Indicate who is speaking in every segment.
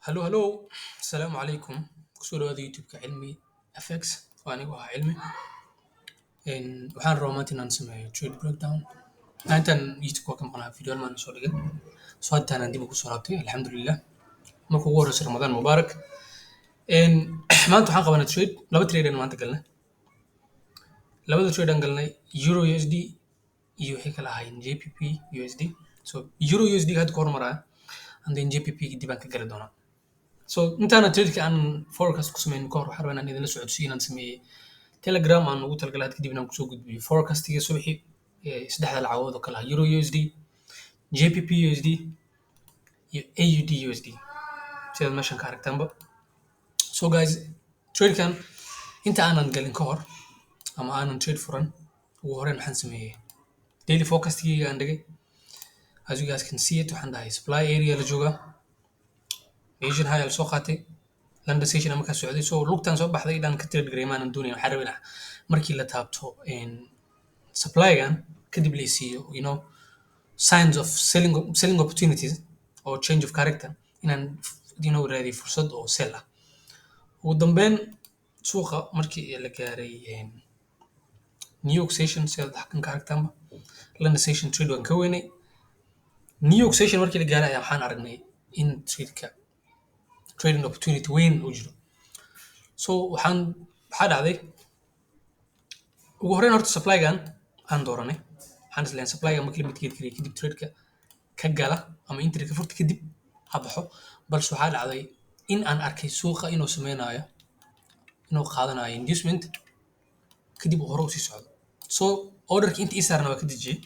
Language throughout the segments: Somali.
Speaker 1: Hello, hello, asalaamu calaykum. Kusoo dhawaada YouTube-ka Cilmi FX. Waa anigu ahaa Cilmi. Waxaan rabaa maanta inaan sameeyo trade breakdown. Intaan YouTube waa ka maqnaa, video maan soo dhigay, so hadda dib ugu soo laabtay, alxamdulilah. Marka ugu horeysa, Ramadaan mubaarak. Maanta waxaan qabanay trade, laba trade aan maanta galnay. Labada trade aan galnay, euro USD iyo waxay kala ahaayeen GBP USD. So euro USD hadda ka hormaraya and then GBP dib aan ka gali doonaa. So intaana tradeka aan forecast ku sameyn kahor, waxaan rabaa inaan idinla socodsiiyo inaan sameeyey Telegram aan ugu talagalay had kadib inaan kusoo gudbiyo forecastiga subaxii ee saddexda lacagood oo kala ah euro USD, GBP USD iyo AUD USD, sidaad meeshan ka aragtaanba. So guys, tradekan inta aanan galin ka hor ama aanan trade furan, ugu horreyn waxaan sameeyey daily forecastigayga aan dhigay. As you guys can see it, waxaan dhahay supply area la joogaa, Asian high la soo qaatay, London session markaa socday. So lugtaan soo baxday dhan ka trade gareey maanan doonayn. Waxaan rabay markii la taabto supplygan kadib la siiyo signs of selling opportunities or change of character, inaan raadiyo fursad oo sell ah. Ugu dambeyn suuqa markii la gaaray New York session, sidaad halkan ka aragtaanba, London session trade waan ka weynay. New York session markii la gaaray ayaa waxaan aragnay in tradeka trading opportunity weyn uu jiro. So waxaa dhacday, ugu horreyn horta supplygan aan dooranay. Waxaan isleeyahay supplygan markii la mitigate gareeyo kadib tradeka ka gala ama entry ka furta, kadib ha baxo. Balse waxaa dhacday in aan arkay suuqa inuu sameynayo, inuu qaadanayo inducement, kadib uu hore usii socdo. So orderki inta ii saarna waa ka dejiyey.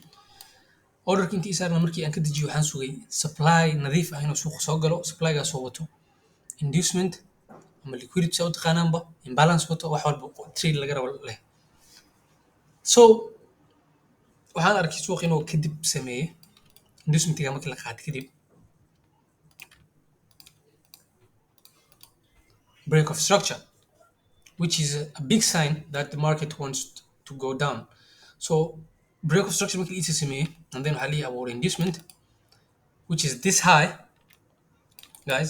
Speaker 1: Orderki inta ii saarna markii aan ka dejiyey, waxaan sugay supply nadiif ah inuu suuqa soo galo, supplygaas oo wato inducement ama liquidity, saa u taqaanaanba, imbalance wato, wax walba oo trade laga rabo leh. So waxaan arkay suuqa inuu kadib sameeyey inducementiga markii la qaatay kadib break of structure, which is a big sign that the market wants to go down. So break of structure markii la iisa sameeyey, and then waxaa lii abuuray inducement, which is this high, guys,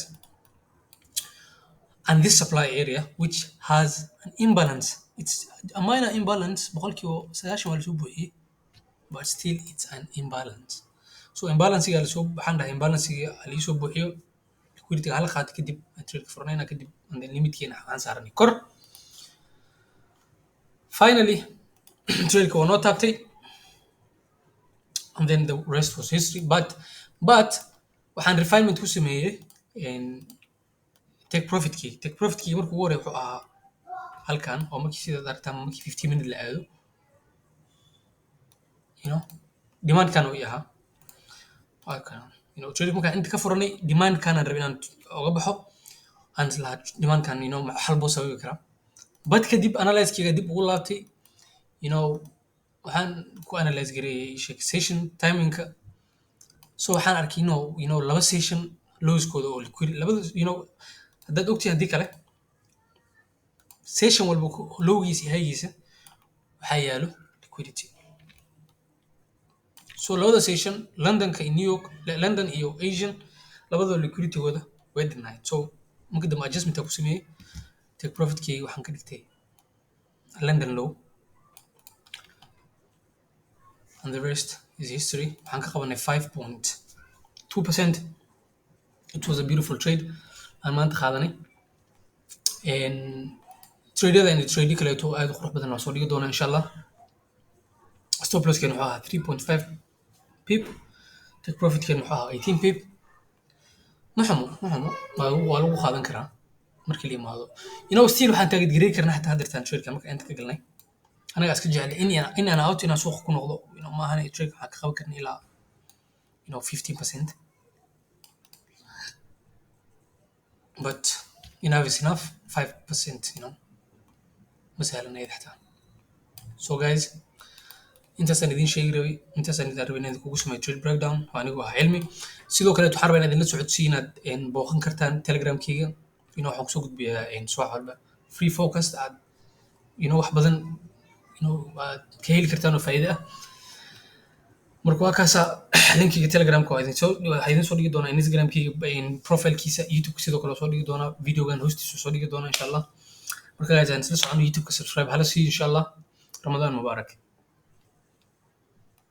Speaker 1: and this supply area, which has an imbalance. It's a minor imbalance, 90% waa lasoo buuxiyey, but still it's an imbalance. So imbalancega lasoo, waxaan dhahay imbalancega liisoo buuxiyo, liquidity hala qaato, kadib aan trade furanayna kadib, and then limitkeena waxaan saaranay kor. Finally tradeka waa noo taabtay, and then the rest was history. But waxaan refinement ku sameeyey take profitkii. Take profitkii markuu ugu horreey wuxuu ahaa halkan, oo markii sidaad aragtaan markii 15 minute la aado, demandkan uu ii ahaa. Waa kana trade markaan inta ka furanay, demandkan aan rabay inaan oga baxo, aan islahaa demandkan xal buu sababi karaa. But kadib analyse-keyga dib ugu laabtay, waxaan ku analyse gareeyay sheeg session timingka. So waxaan arkay inuu laba session lowskooda oo liquid labada, haddaad ogtihiin, haddii kale, session walba lowgiisa iyo highgiisa waxaa yaalo liquidity. So labada session, Londonka iyo New York, London iyo Asian, labadaba liquiditygooda way dhinnayd. So marka dambe adjustment aan ku sameeyey, take profitkeyga waxaan ka dhigtay London low, and the rest is history. Waxaan ka qabanay 5.2%. It was a beautiful trade aan maanta qaadanay. Tradeada and trade kaleeto aad u qurux badan waa soo dhigi doonaa, insha Allah. Stop losskeena wuxuu ahaa 3.5 pip, take profitkeen wuxuu ahaa 18 pip. Ma xumo, ma xumo, waa lagu qaadan karaa markii la imaado. Still waxaan target gareyn karnaa xataa haddeertaan tradeka marka inta ka galnay. Anaga iska jecel in aan out inaan suuqa ku noqdo, ma ahan. Trade waxaan ka qaban karnaa ilaa 15%, but enough is enough. 5% ma sahlanayd xataa. So guys, intaasaan idin sheegi rabay, intaasaan idin rabay inaan kugu sameeyo trade breakdown. Waa anigu ah Cilmi. Sidoo kale waxaan rabaa inaan idinla socodsiiyo inaad booqan kartaan Telegramkeyga. Waxaan kusoo gudbiyaa subax walba free forecast aad wax badan aad ka heli kartaan oo faa'iido ah. Marka waa kaasa linkiga Telegramka waa idin soo, waxaa idin soo dhigi doonaa Instagramkayga profile-kiisa, YouTube sidoo kale waa soo dhigi doonaa, videogan hoostiisa soo dhigi doonaa, insha Allah. Marka guys, aan isla socono. YouTube-ka subscribe hala siiyo, insha Allah. Ramadaan mubaarak.